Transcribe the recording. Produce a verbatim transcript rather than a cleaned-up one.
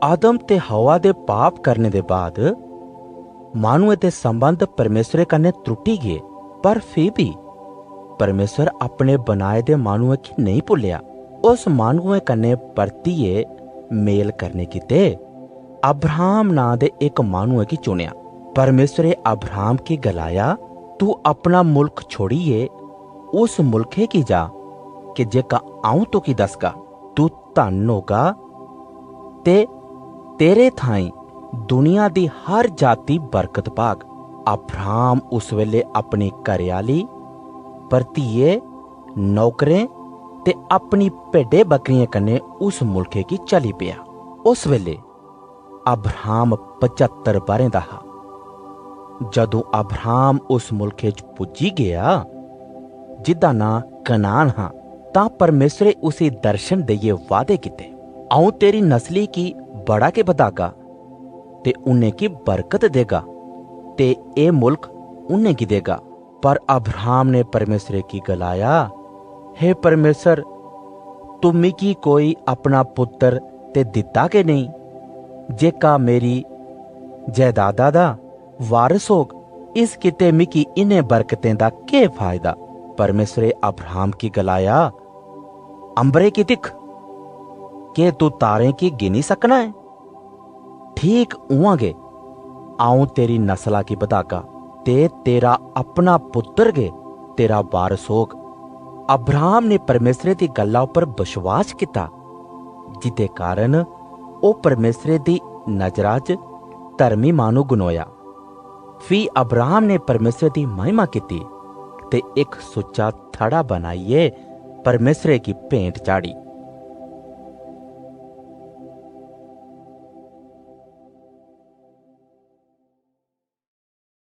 आदम ते हवा दे पाप करने दे बाद माहनुएं दे संबंध परमेसरे कन्नै त्रुट्टी गे, पर फी बी परमेसर अपने बनाए दे माहनुएं गी नेई भुल्लेआ। उस माहनुएं कन्नै परतियै मेल करने गितै अब्राहम नां दे इक माहनुएं गी चुनेआ। परमेसरे अब्राहम गी गलाया, "तू अपना मुल्ख छोड़ियै उस मुल्खै गी जा, कि जेका अऊं तुगी दसगा। तू धन होगा ते तेरे थाई दुनिया दी हर जाति बरकत पाग।" अब्राहम उस वेले अपनी घरेआली, भरतिये, नौकरें ते अपनी भेडे बकरियें कन्नै उस मुल्खै गी चली पेआ। उस वेले अब्राहम पचहत्तर ब'रें दा हा। जदूं अब्राहम उस मुल्खै च पुज्जी गेआ, जिदा नां कनान हा, तां परमेसरे उसी दर्शन देइयै वादे कीते, "अऊं तेरी नस्ली गी बड़ा गै बधागा ते उनेंगी बरकत देगा, ते एह मुल्ख उनेंगी देगा।" पर अब्राहम ने परमेसरे गी गलाया, "हे परमेसर, तू मिगी कोई अपना पुत्तर ते दित्ता गै नेई, जेका मेरी जायदादा दा वारस होग। इस कीते मिगी इनें बरकतें दा केह फायदा?" परमेसरे अब्राहम गी गलाया, "अंबरे गी दिख, केह तू तारें गी गिनी सकना ऐ? ठीक उआं गै अऊं तेरी नस्ला गी बधागा ते तेरा अपना पुत्तर गै तेरा वारस होग।" अब्राहम ने परमेसरे दी गल्ला उपर विश्वास किता, जिदे कारण ओह परमेसरे दी नजरा च धर्मी माहनू गनोया। फी अब्राहम ने परमेसरे दी महिमा किती ते इक सुच्चा थड़ा बनाइयै परमेसरे गी भेंट चाढ़ी।